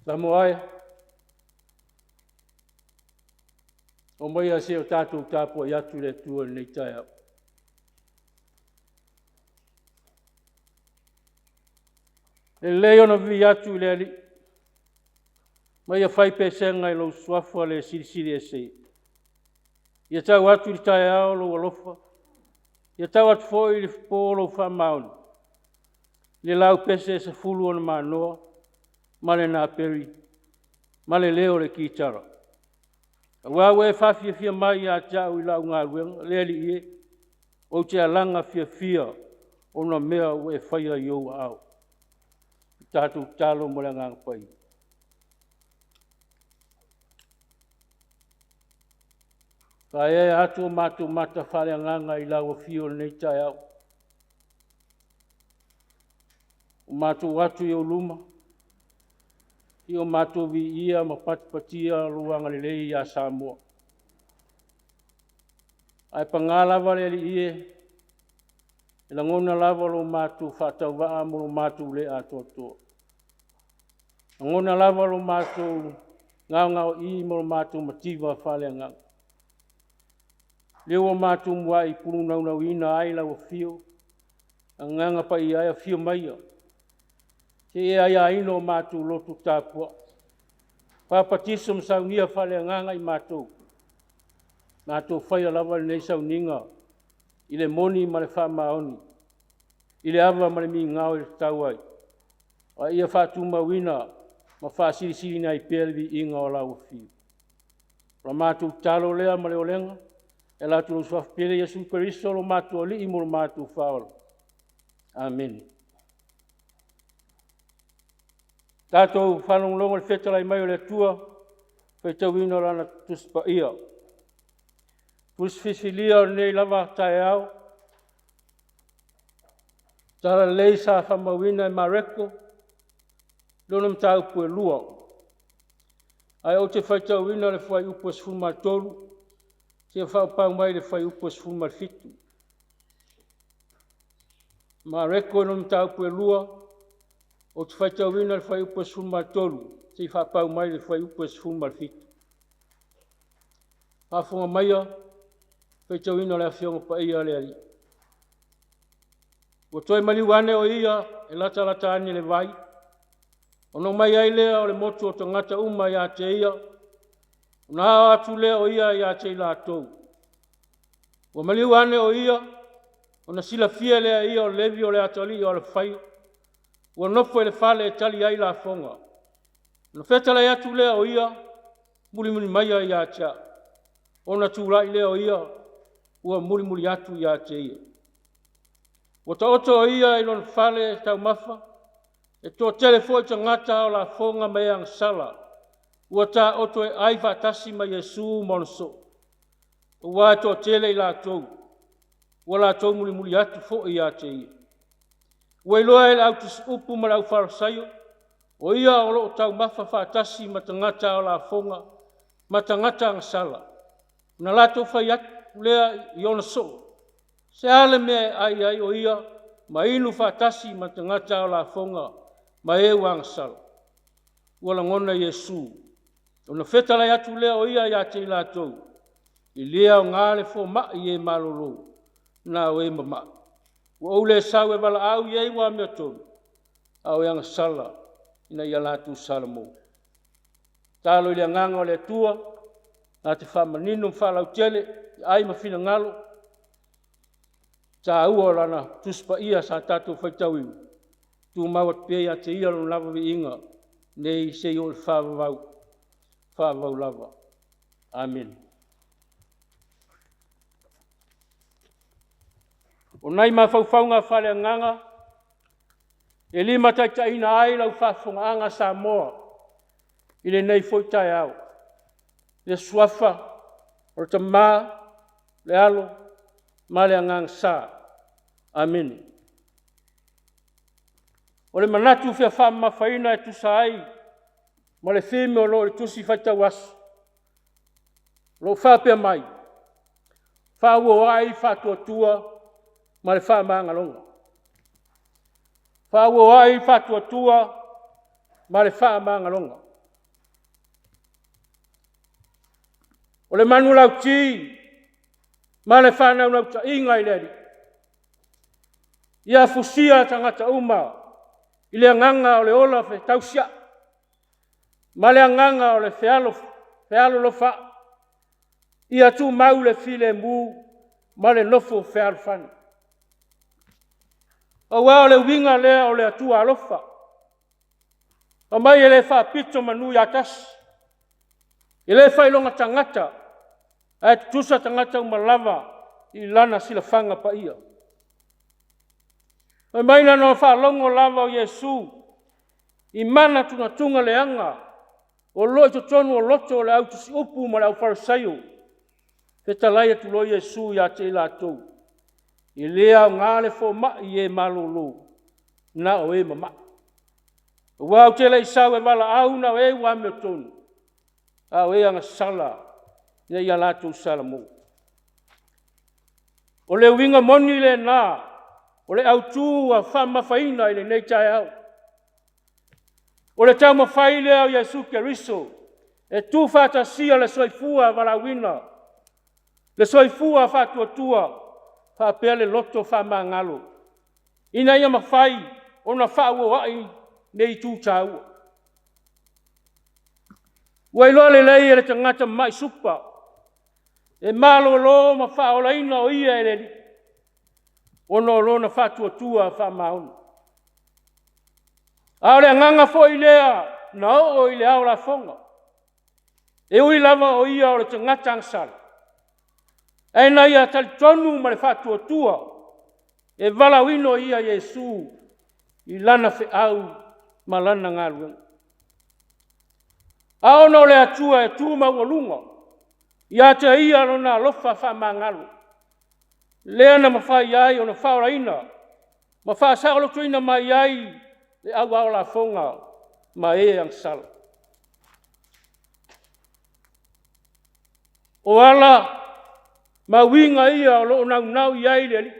Samoa e, omaia se o tatou tapuai atu i le Atua i lenei taeao. E lelei ona vivii atu i le Alii, ma ia fai pesega i lou suafa le Silisili Ese. Ia tau atu i le taeao lou alofa, ia tau atu foi i le po lou faamaoni, i le laupese e 10 ona manoa ma le naperi ma le leo o le kitara. Aua ua e faafiafia mai ia te au i lau galuega, le Alii e, ou te alaga fiafia ona mea ua e faia i ou aao. Tatou tatalo mo le Agaga Paia. Faaeaea atu o matou mata faaleagaga i lau afio i lenei taeao. Ua matou atu i ou luma, ia o matou viia ma patipatia lou agalelei ia Samoa. Ae paga lava le Alii e, e lagona lava lo matou faatauvaa ma lo matou le atoatoa. Lagona lava lo matou gaogaoii ma lo matou mativa faaleagaga. Lea ua matou muai pulunaunauina ai lau afio, Agaga Paia e, afio maia, se i e aiaina o matou loto tapuai, faa-patiso ma saunia faaleagaga i matou, matou faia lava lenei sauniga i le moni ma le faamaoni, i le ava ma le migao e tatau ai, a ia faatumauina ma faasilisiliina ai pea le viiga o lau afio. O la matou tatalo lea ma le olega e ala atu i lou suafa pele Iesu Keriso lo matou Alii ma lo matou Faaola. Amene. Tatou faalogologo i le fetalai mai o le Atua, faitauina o Lana Tusi Paia. Tusi filifilia o lenei lava taeao, Talalelei sa faamauina e Mareko lona mataupu e 2. Ae ou te faitauina le fuaiupu e 13 seia faapau mai le fuaiupu e 17. Mareko lona mataupu e 2, ou te faitauina le fuaiupu e 13 seia faapau mai le fuaiupu e 17. Faafofoga maia, faitauina o le Afioga Paia a le Alii. Ua toe maliu ane o ia e latalata ane i le vai, ona omai ai lea o le motu o tagata uma ia te ia, ona ao atu lea o ia ia te i latou. Ua maliu ane o ia, ona silafia lea e ia o Levi o le atalii o Alefaio, ua nofo i le fale e tali ai lafoga. Ona fetalai atu lea o ia, mulimuli maia ia te au. Ona tulai lea o ia, ua mulimuli atu ia te ia. Ua taoto o ia i lona fale e taumafa, e toatele foi tagata o lafoga ma e agasala, ua taoto e ai faatasi ma Iesu ma ona soo, aua e toatele i latou, ua latou mulimuli atu foi ia te ia. Ua iloa e le au tusiupu ma le au Farisaio, o ia o lo o taumafa faatasi ma tagata o lafoga ma tagata agasala, ona latou fai atu lea i ona soo, se a le mea e ai ai o ia ma inu faatasi ma tagata o lafoga ma e ua agasala? Ua lagona Iesu, ona fetalai atu lea o ia ia te i latou, e le aoga le fomai i e malolo, na o e mamai. Ua ou le sau e valaau i e ua amiotonu, a o e agasala ina ia latou salamo. Talo i le agaga o le Atua, na te faamanino ma faalautele i ai ma finagalo, taua o lana Tusi Paia sa tatou faitauina, tumau atu pea ia te ia lona lava viiga, nei seia oo i le faavavau, faavavau lava. Amene. O nai mafaufauga faaleagaga E limataitaiina ai lau faafofogaaga Samoa i lenei foi taeao. I le Suafa o le Tama, le Alo ma le Agaga Sa. Amene. O le manatu e fia faamamafaina e tusa ai ma le theme o lo o i le Tusi Faitau Aso, o lo o faapea mai, Fauoai Faatuatua ma le Faamagaloga. Fauoai faatuatua ma le faamagaloga. O le manulauti ma le faanaunautaiga i le Alii, ia fusia tagata uma i le agaga o le ola fetausiai ma le agaga o le fealolofaai. Ia tumau le filemu ma le nofo fealofani. Aua o le uiga lea o le Atua alofa, fai mai e le faapito manu ia tasi, e le failoga tagata, ae tutusa tagata uma lava i lana silafaga paia. Fai mai na ona faalogo lava o Iesu i mana tunatuna leaga o lo o i totonu o loto o le autusiupu ma le aufalesaio, fetalai atu loa Iesu ia te i latou, e le aoga le fomai i e malolo, na o e mamai. Aua ou te le i sau e valaau na o e ua amiotonu, a o e agasala ina ia latou salamo. O le uiga moni lena o le autu ua faamamafaina i lenei taeao. O le taumafai lea o Iesu Keriso e tuufaatasia le soifua valaauina, le soifua faatuatua faapea le loto faamagalo, ina ia mafai ona faauoai nei itu taua. Ua iloa lelei e le tagata mai supa, e malolo ma faaolaina o ia e le Alii ona o lona faatuatua faamaoni. A o le agaga foi lea na oo i le ao lafoga. E ui lava o ia o le tagata agasala, ae na ia talitonu ma le faatuatua e valaauina o ia e Iesu i lana feau ma lana galuega. A ona o le Atua e tu maualuga ia te ia Lona alofa faamagalo, lea na mafai ai ona faaolaina ma faasaolotoina mai ai le au ao lafoga ma e agasala. O ala ma uiga ia o lo o naunau i ai le Alii,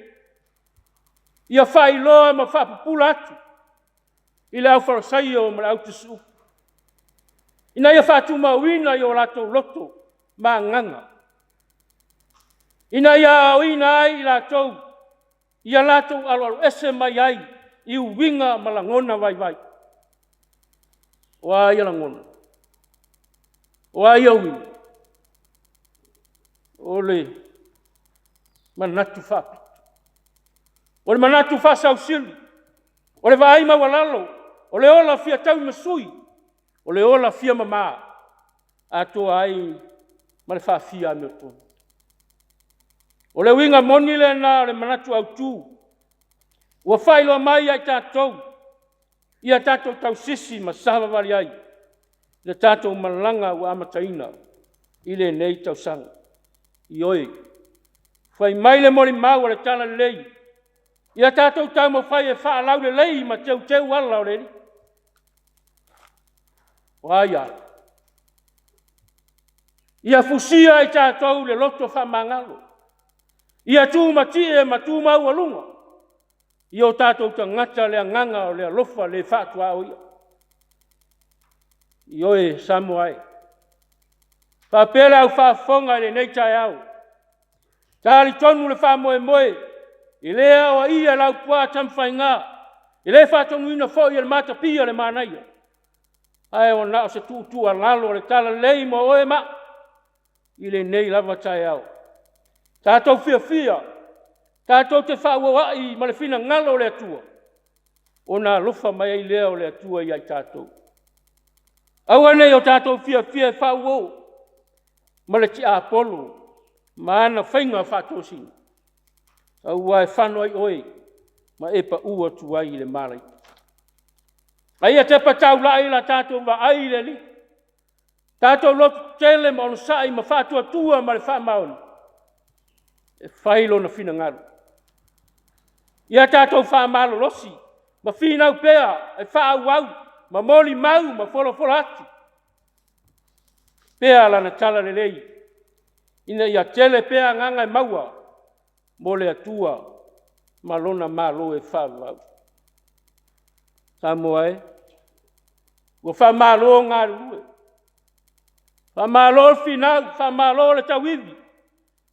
ia faailoa ma faapupula atu i le aufalesaio ma le autusiupu, ina ia faatumauina i o latou loto ma agaga, ina ia aoina ai i latou ia latou aloaloese mai ai i uiga ma lagona vaivai. O a ia lagona? O a ia uiga? O le manatu faapito, o le manatu faasausili, o le vaai maualalo, o le ola fia tauimasui, o le ola fia mama, atoa ai ma le faafiaamiotonu. O le uiga moni lena o le manatu autu ua faailoa mai ia i tatou, ia tatou tausisi ma savavali ai le tatou malaga ua amataina i lenei tausaga. Ioe, fai mai le molimau a le Talalelei, ia tatou taumafai e faalaulelei ma teuteu ala o le Alii. O a ia ala? Ia fusia i tatou le loto faamagalo, ia tumatie ma tu maualuga i o tatou tagata le agaga o le alofa le faatuaoia. Ioe Samoa e, faapea le au faafofoga i lenei taeao, talitonu le faamoemoe, e le aoaia e Laupua Tamafaiga, e le faatonuina foi e le Matapia le Manaia, ae ua na o se tuutuualalo o le Talalelei mo oe ma au i lenei lava taeao. Tatou fiafia, tatou te faauoai ma le finagalo o le Atua, ona alofa mai ai lea o le Atua ia i tatou. Aua ne i o tatou fiafia e faauo ma le tiapolo ma ana faiga faatosina, aua e fano ai oe ma e pau atu ai i le malaia. A ia tepa taulai la tatou vaai i le Alii, tatou lototetele ma onosai ma faatuatua ma le faamaoni e fai Lona finagalo. Ia tatou faamalolosi ma finau pea e faaauau ma molimau ma folafola atu pea Lana Talalelei ina ia tele pea agaga e maua mo le Atua ma Lona Malo e faavavau. Samoa e, ua faamalo galulue, faamalo le finau, faamalo le tauivi,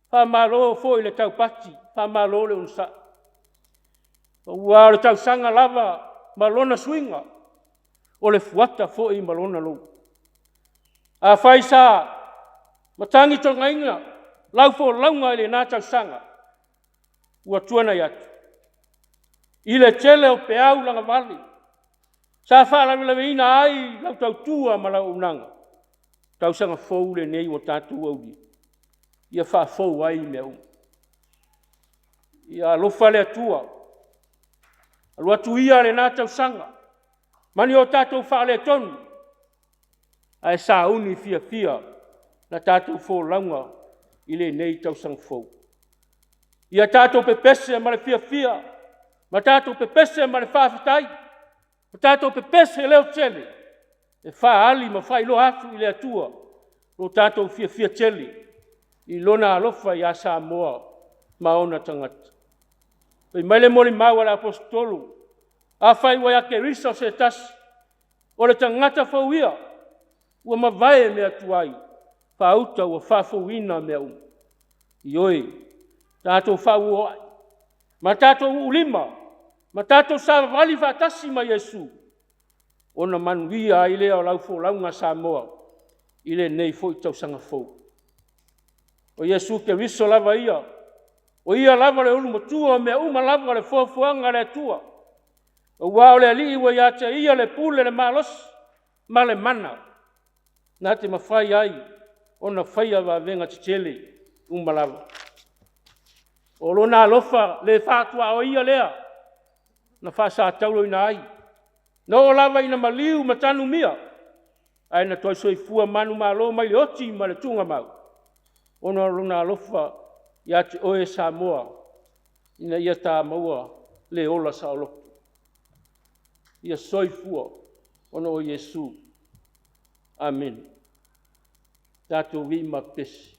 faamalo foi le taupati, faamalo le onosai. Aua o le tausaga lava ma lona suiga, o le fuata foi ma lona lou. Afai sa matagi togaina lau folauga i lena tausaga ua tuanai atu, i le tele o peau lagavale sa faalavelaveina ai lau tautua ma lau auaunaga, tausaga fou lenei ua tatou aulia, ia faafou ai mea uma. Ia alofa le Atua, alu atu ia lena tausaga ma ni o tatou faaletonu, ae sauni fiafia la tatou folauga i lenei tausaga fou. Ia tatou pepese ma le fiafia, ma tatou pepese ma le faafetai, ma tatou pepese leotele e faaali ma faailoa atu i le Atua lo tatou fiafia tele i Lona alofa ia Samoa ma ona tagata. Fai mai le molimau a le Aposetolo, afai ua ia Keriso se tasi, o le tagata fou ia, ua mavae mea tuai, faauta ua faafouina mea uma. Ioe, tatou faauoai ma tatou uulima ma tatou savavali faatasi ma Iesu, ona manuia ai lea o lau folauga Samoa i lenei foi tausaga fou. O Iesu Keriso lava ia, o Ia lava le ulumatua o mea uma lava o le foafoaga a le Atua, aua o le Alii ua ia te Ia le pule, le malosi ma le mana na te mafai ai ona faia vavega tetele uma lava. O Lona alofa le faatuaoia lea na faasatauaina ai, na oo lava ina maliu ma tanumia, ae na toe soifua manumalo mai le oti ma le tuugamau, ona o Lona alofa ia te oe Samoa, ina ia ta maua le ola saoloto. Ia soifua ona o Iesu. Amene. Tatou vii ma pepesi.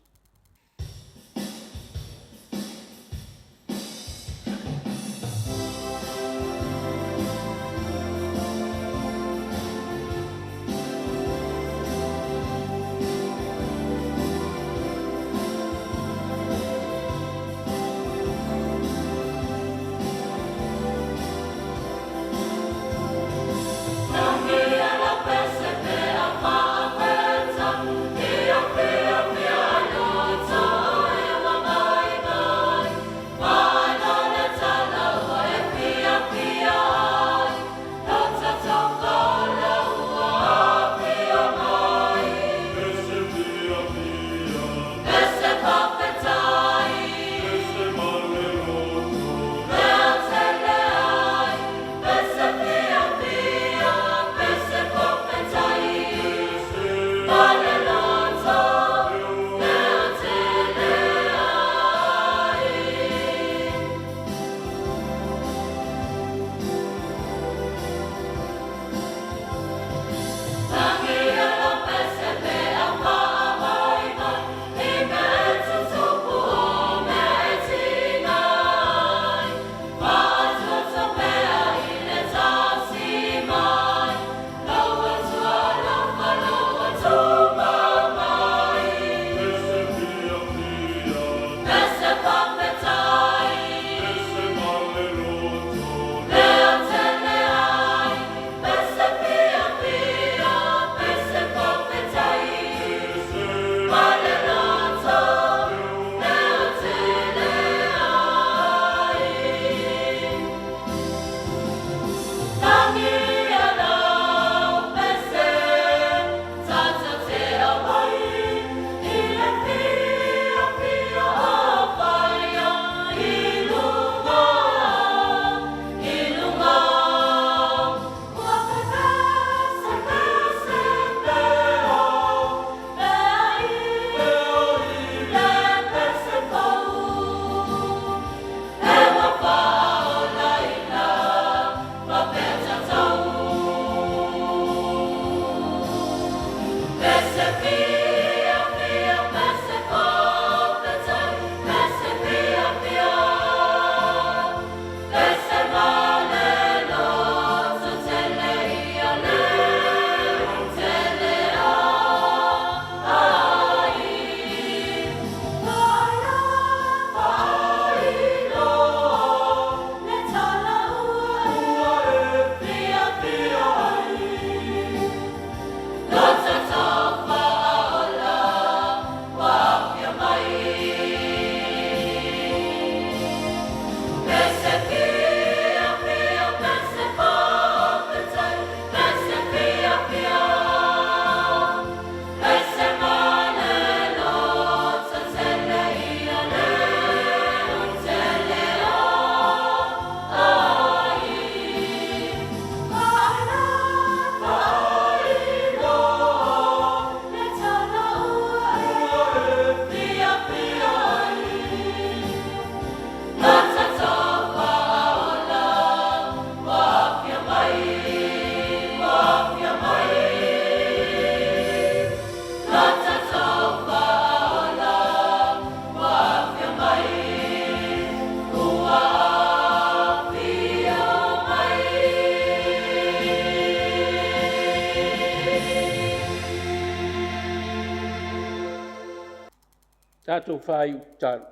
Tatou faaiu tatalo.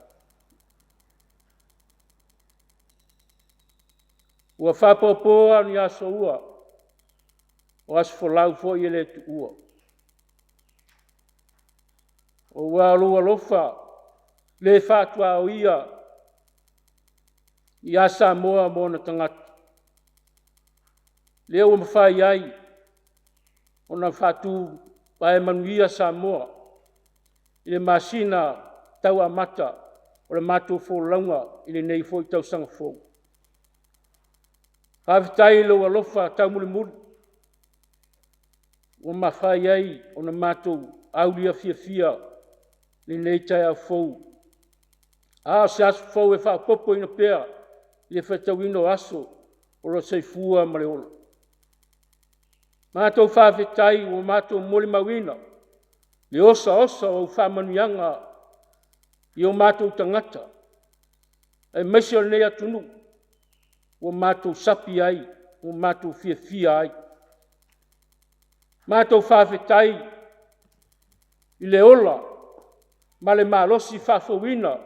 Ua faapopo a ni aso ua, o aso folau foi e le tuua. Aua o lou alofa le faatuaoia ia Samoa ma ona tagata, lea ua mafai ai ona faatu vae manuia Samoa i le masina tau amata o le matou folauga i lenei foi tausaga fou. Faafetai i lou alofa taumulimuli ua mafai ai ona matou aulia fiafia lenei taeao fou, a o se aso fou e faaopoopoina pea i le faitauina o aso o le soifua ma le ola. Matou faafetai ua matou molimauina le osaosa o faamanuiaga i o matou tagata aemaise o lenei atunuu ua matou sapi ai ua matou fiafia ai. Matou faafetai i le ola ma le malosi faafouina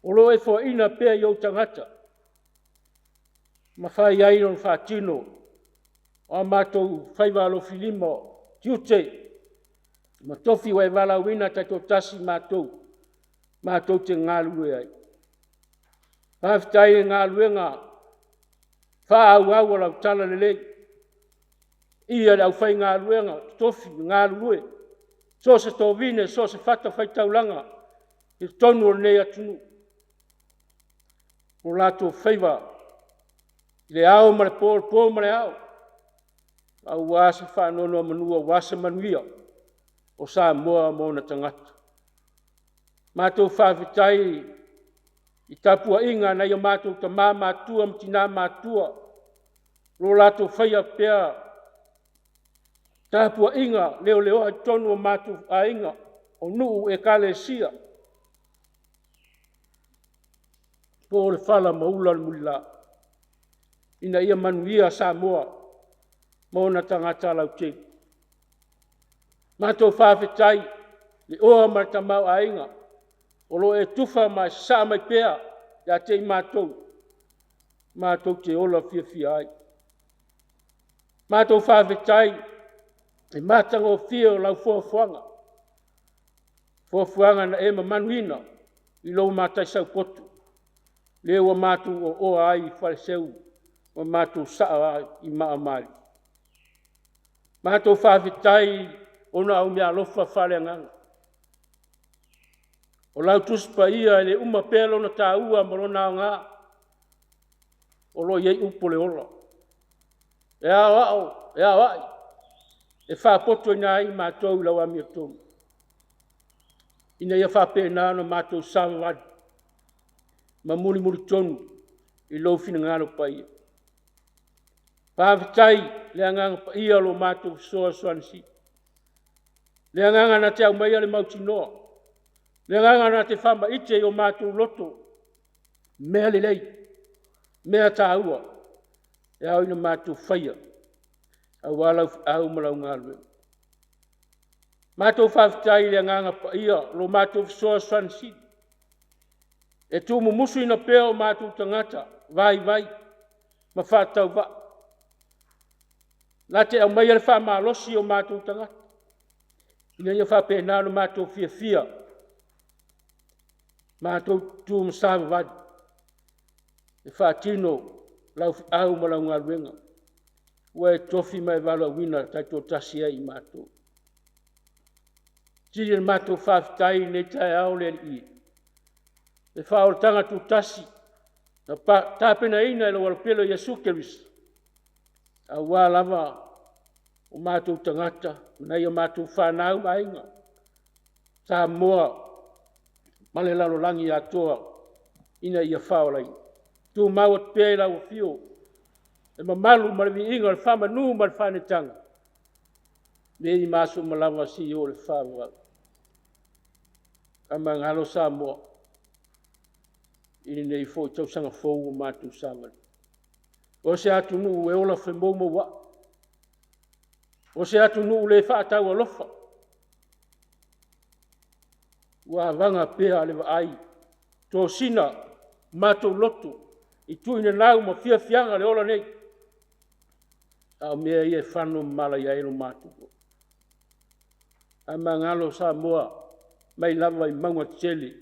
o lo o e foaina pea i ou tagata e mafai ai ona faatino a matou faiva alofilima, tiute ma tofi ua e valaauina taitoatasi i matou matou te galulue ai. Faafetai i galuega faaauau a lau Talalelei, i le paia i le aufaigaluega totofi o galulue i so o se tovine so o se fatafaitaulaga i totonu o lenei atunuu, o latou faiva i le ao ma le po, le po ma le ao, aua se faanonomanu aua se manuia o Samoa ma ona tagata. Matou faafetai i tapuaiga a nai o matou tama matutua ma tina matutua o lo o latou faia pea tapuaiga leleoa i totonu o matou aiga, o nuu, ekalesia, po le fala ma ula le mulila, ina ia manuia Samoa ma ona tagata lautele. Matou faafetai i le oa ma le tamaoaiga o lo o e tufa ma e sasaa mai pea ia te i matou, matou te ola fiafia ai. Matou faafetai i le matagofie o lau foafoaga, foafoaga na e mamanuina i lou mataisaupoto, lea ua matou oaoa ai i Faleseu ma matou saa ai i maaomalie. Matou faafetai ona o meaalofa faaleagaga. O lau Tusi Paia e le uma pea lona taua ma lona aoga, o lo o i ai upu o le ola, e aoao, e aoai, e faapotoina ai matou i lau amiotonu, ina ia faapena ona matou savavali ma mulimulitonu i lou finagalo paia. Faafetai i le Agaga Paia o lo o matou fesoasoani sili, le Agaga na te aumaia le mautinoa, le Agaga na te faamaite i o matou loto mea lelei, mea taua e ao ina matou faia aua lau feau ma lau galuega. Matou faafetai i le Agaga Paia o lo o matou fesoasoani sili e tuumumusuina pea o matou tagata vaivai ma faatauvaa, na te aumaia le faamalosi i o matou tagata, ina ia faapena ona matou fiafia matou te tutu ma savavali e faatino lau feau ma lau galuega ua e tofi ma e valaauina taitoatasi ai i matou. Sili ona matou faafetai i lenei taeao le Alii e, le faaolataga tutasi na tapenaina e lou alo pele o Iesu Keriso aua lava o matou tagata ma nai a matou fanau ma aiga, Samoa ma le lalolagi atoa ina ia faaolaina. Tumau atu pea i lau afio le mamalu ma le viiga, le faamanu ma le faaneetaga, nei ma aso uma lava seia oo i le faavavau. Faamagalo Samoa i lenei foi tausaga fou ua matou savali. O se atunuu e ola femoumouai, o se atunuu le faataualofa. Ua avaga pea le vaai tosina matou loto i tuuinanau ma fiafiaga o le ola nei, a o mea ia e fano ma malaia ai lo matou loto. Ae magalo Samoa mai lava i mauga tetele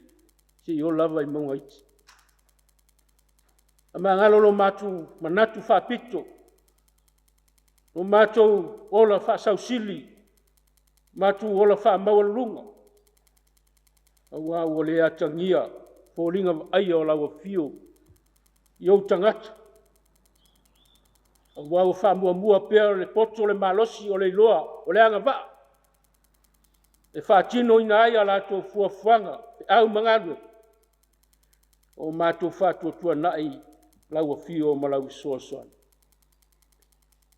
seia oo lava i mauga iti. Ae magalo lo matou manatu faapito, lo matou ola faasausili, matou ola faamaualuluga, aua ua le atagia foliga vaaia o lau afio i ou tagata, aua ua faamuamua pea le poto, o le malosi, o le iloa, o le agavaa e faatinoina ai a latou fuafuaga, feau ma galuega, ua matou faatuatuanai lau afio ma lau fesoasoani.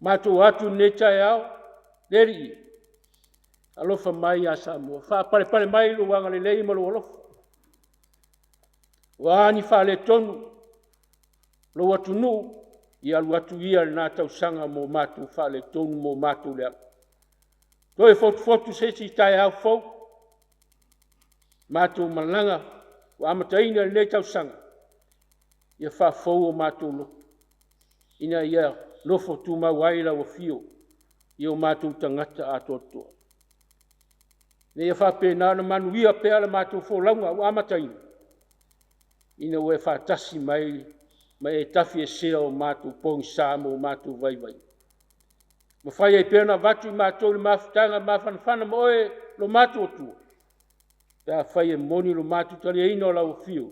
Matou o atu i lenei taeao, le Alii, alofa mai ia Samoa, faapalepale mai lou agalelei ma lou alofa. O a ni faaletonu o lou atunuu, ia alu atu ia i lena tausaga ma o matou faaletonu ma o matou leaga. Toe fotufotu se isi taeao fou, matou malaga ua amataina i lenei tausaga, ia faafou o matou loto, ina ia nofo tumau ai lau afio i o matou tagata atoatoa. Ina ia faapena ona manuia pea le matou folauga ua amataina, ina ua e faatasi mai ma e tafiesea o matou pogisa ma o matou vaivaiga. Ua mafai ai pea ona avatu i matou le mafutaga mafanafana ma oe lo matou Atua, pe afai e moni lo matou taliaina o lau afio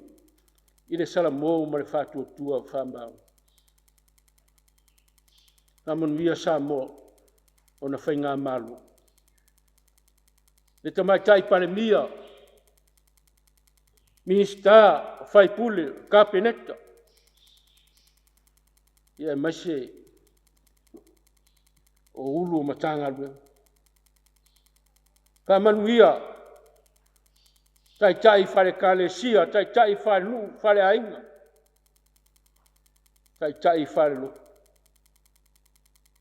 i le salamo ma le faatuatua faamaoni. Faamanuia Samoa i ona faigamalo. Le Tamaitai Palemia, Minisita, o sui usufono, le Kapeneta, aemaise o Ofisa Sili o Pulega o Matagaluega. Faamanuia Taitai faale-Ekalesia, Taitai faale-nuu, faaleaiga, Taitai faale-lotu.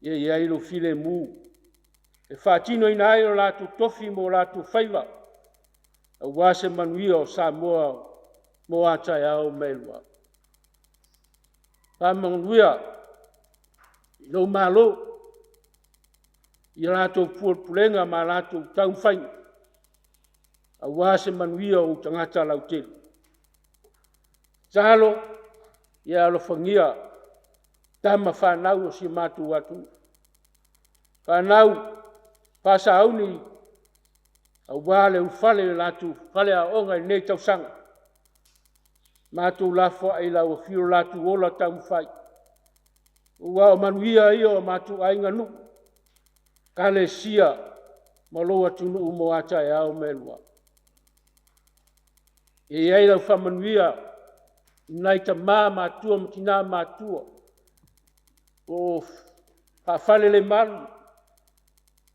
Ia i ai lou filemu e faatinoina ai o latou tofi ma o latou faiva aua se manuia o Samoa mo a taeao ma e lua. Faamanuia i lou malo i a latou pulepulega ma a latou taumafaiga aua se manuia o ou tagata lautele. Tatalo, ia e alofagia tama fanau a si o matou atunuu, fanau faa-sauni aua le ulufale i o latou faleaoga i lenei tausaga. Matou lafoai i lau afio lo latou ola taumafai, aua o manuia ia o matou aiga, nuu, ekalesia ma lou atunuu mo a taeao ma e lua. Ia i ai lau faamanuia i nai tama matutua ma tina matutua o lo o faafalelemalu,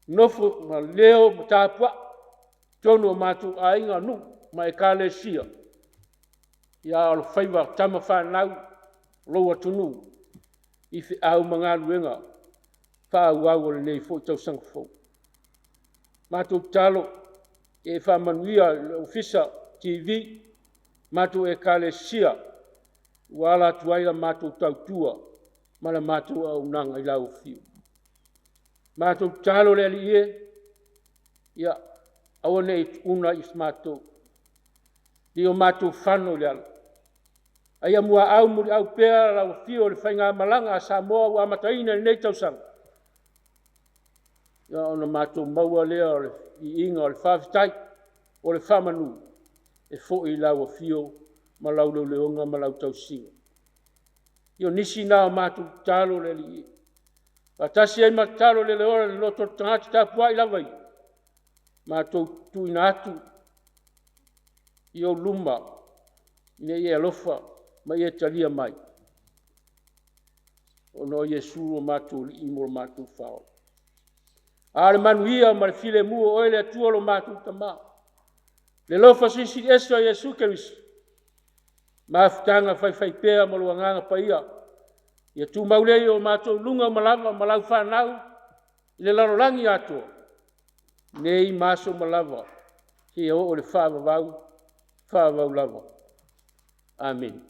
nofo ma leo ma tapuai i totonu o matou aiga, nuu ma ekalesia, a o alofaiva tama fanau a lou atunuu i feau ma galuega faaauau o lenei foi tausaga fou. Matou tatalo ia e faamanuia i le Ofisa TV, matou Ekalesia ua ala atu ai la matou tautua ma le matou auaunaga i lau afio. Matou tatalo le Alii e, ia aua ne i tuua i matou i o matou fano i le ala, a ia muaau muliau pea lau afio i le faigamalaga a Samoa ua amataina i lenei tausaga, ia ona matou maua lea o le viiga o le faafetai, o le faamanu e foi i lau afio ma lau leoleoga ma lau tausiga. Ia o nisi na o matou tatalo le Alii e, faatasi ai ma tatalo le loto o le tagata tapuai lava ia, matou tuuina atu i ou luma ina ia e alofa ma e talia mai, ona o Iesu lo matou Alii ma lo matou Faaola. A o le manuia ma le filemu o oe le Atua lo matou Tama, le alofa Silisili Ese o Iesu Keriso, mafutaga faifaipea ma lou Agaga Paia, ia tumau lea i o matou luga ma lava ma lau fanau i le lalolagi atoa, nei ma aso uma lava, seia oo i le faavavau. faavavau lava. Amene.